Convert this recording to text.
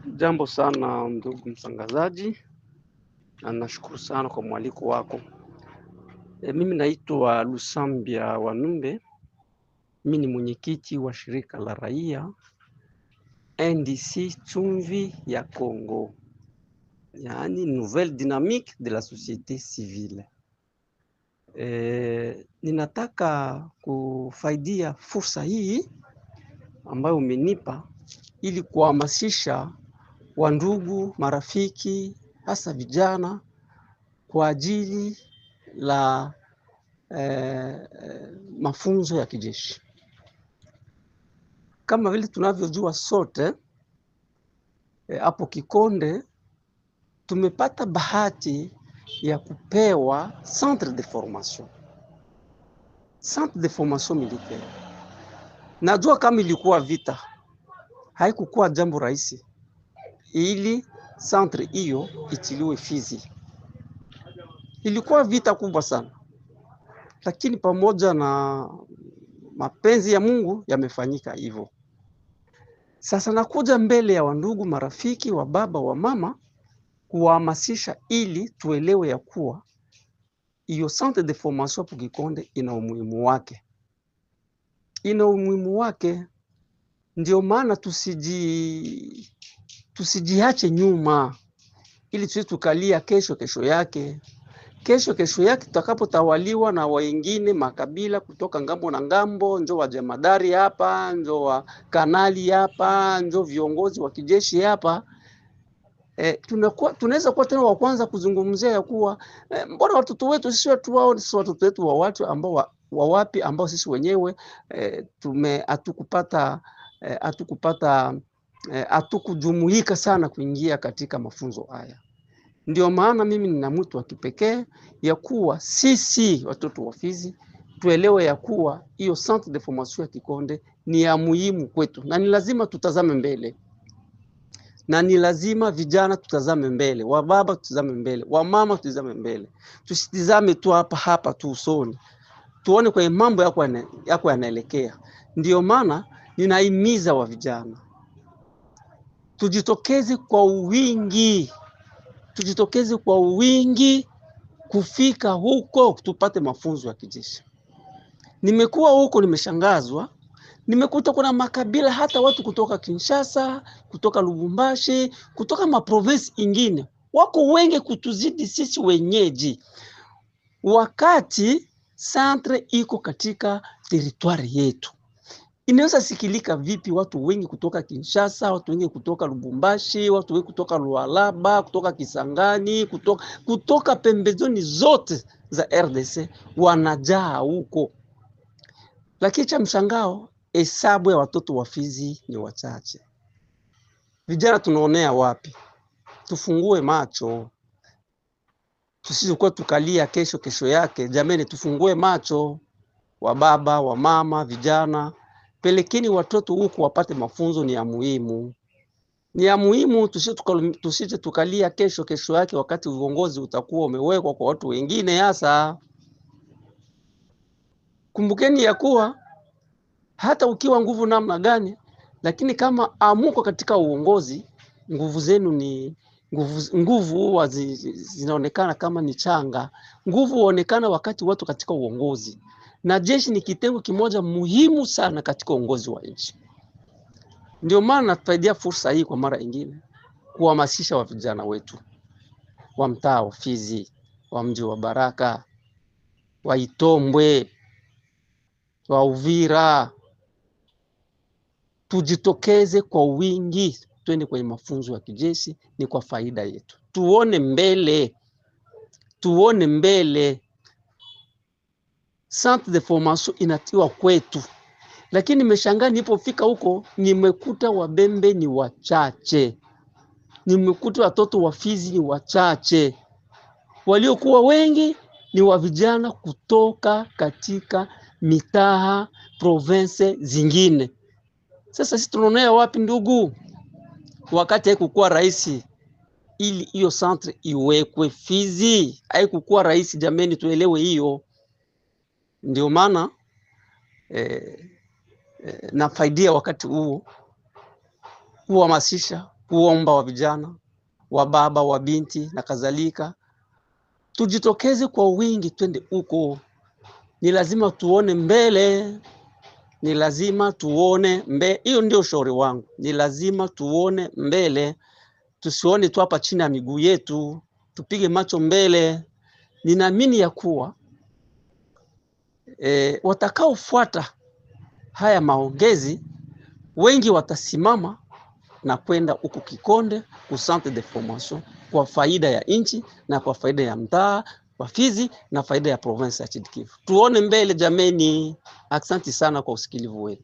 Jambo sana ndugu mtangazaji, na nashukuru sana kwa mwaliko wako. Mimi naitwa Lusambia Wanumbe, mimi ni mwenyekiti wa shirika la raia NDC Chumvi ya Congo, yaani Nouvelle Dynamique de la Société Civile. Ninataka kufaidia fursa hii ambayo umenipa ili kuhamasisha wandugu, marafiki, hasa vijana kwa ajili la mafunzo ya kijeshi. Kama vile tunavyojua sote hapo Kikonde tumepata bahati ya kupewa centre de formation, centre de formation militaire. Najua kama ilikuwa vita, haikukuwa jambo rahisi ili centre hiyo itiliwe Fizi. Ilikuwa vita kubwa sana, lakini pamoja na mapenzi ya Mungu yamefanyika hivyo. Sasa nakuja mbele ya wandugu, marafiki, wa baba, wa mama kuwahamasisha ili tuelewe ya kuwa hiyo centre de formation hapo Kikonde ina umuhimu wake, ina umuhimu wake. Ndio maana tusijiache nyuma, ili tusi tukalia kesho kesho yake kesho kesho yake tutakapotawaliwa na wengine makabila kutoka ngambo na ngambo, njo wa jemadari hapa, njo wa kanali hapa, njo viongozi wa kijeshi hapa. Tunaweza kuwa tena wa kwanza kuzungumzia ya kuwa mbona watoto wetu sisi watu wao sisi watoto wetu wa watu ambao wa wapi ambao sisi wenyewe tume hatukupata hatukupata hatukujumuika sana kuingia katika mafunzo haya. Ndio maana mimi nina mwito wa kipekee ya kuwa sisi watoto wa Fizi tuelewe ya kuwa hiyo centre de formation ya Kikonde ni ya muhimu kwetu, na ni lazima tutazame mbele, na ni lazima vijana tutazame mbele, wababa tutazame mbele, wamama tutazame mbele, tusitizame tu hapa hapa tu usoni, tuone kwenye mambo yako yanaelekea. Ndio maana ninahimiza wa vijana tujitokeze kwa wingi, tujitokeze kwa wingi kufika huko tupate mafunzo ya kijeshi. Nimekuwa huko, nimeshangazwa, nimekuta kuna makabila hata watu kutoka Kinshasa, kutoka Lubumbashi, kutoka maprovinsi ingine wako wengi kutuzidi sisi wenyeji, wakati centre iko katika territoire yetu. Inaweza sikilika vipi watu wengi kutoka Kinshasa, watu wengi kutoka Lubumbashi, watu wengi kutoka Lualaba, kutoka Kisangani, kutoka pembezoni zote za RDC wanajaa huko. Lakini cha mshangao, hesabu ya watoto wa Fizi ni wachache. Vijana tunaonea wapi? Tufungue macho, tusije tukalia kesho kesho yake. Jameni, tufungue macho, wa baba, wa mama, vijana, pelekeni watoto huku wapate mafunzo, ni ya muhimu, ni ya muhimu. Tusije tukalia kesho kesho yake, wakati uongozi utakuwa umewekwa kwa watu wengine. Hasa kumbukeni ya kuwa hata ukiwa nguvu namna gani, lakini kama amuko katika uongozi, nguvu zenu ni nguvu huwa zinaonekana kama ni changa. Nguvu huonekana wakati watu katika uongozi, na jeshi ni kitengo kimoja muhimu sana katika uongozi wa nchi. Ndio maana natusaidia fursa hii kwa mara nyingine kuhamasisha wa vijana wetu wa mtaa wa Fizi, wa mji wa Baraka, wa Itombwe, wa Uvira, tujitokeze kwa wingi, twende kwenye mafunzo ya kijeshi, ni kwa faida yetu. Tuone mbele, tuone mbele. Centre de formation inatiwa kwetu, lakini nimeshangaa nilipofika huko nimekuta wabembe ni wachache, nimekuta watoto wa Fizi ni wachache, waliokuwa wengi ni wa vijana kutoka katika mitaa province zingine. Sasa sisi tunaonea wapi ndugu? Wakati haikukuwa rahisi ili hiyo centre iwekwe Fizi, haikukuwa rahisi jameni, tuelewe hiyo. Ndio maana nafaidia wakati huo kuhamasisha kuomba wa vijana, wa baba, wa binti na kadhalika, tujitokeze kwa wingi, twende huko. Ni lazima tuone mbele, ni lazima tuone mbele. Hiyo ndio ushauri wangu, ni lazima tuone mbele, tusione tu hapa chini ya miguu yetu, tupige macho mbele. Ninaamini ya kuwa watakaofuata haya maongezi wengi watasimama na kwenda huko Kikonde ku centre de formation kwa faida ya nchi na kwa faida ya mtaa wa Fizi na faida ya province ya Sud Kivu. Tuone mbele jameni. Aksanti sana kwa usikilivu wenu.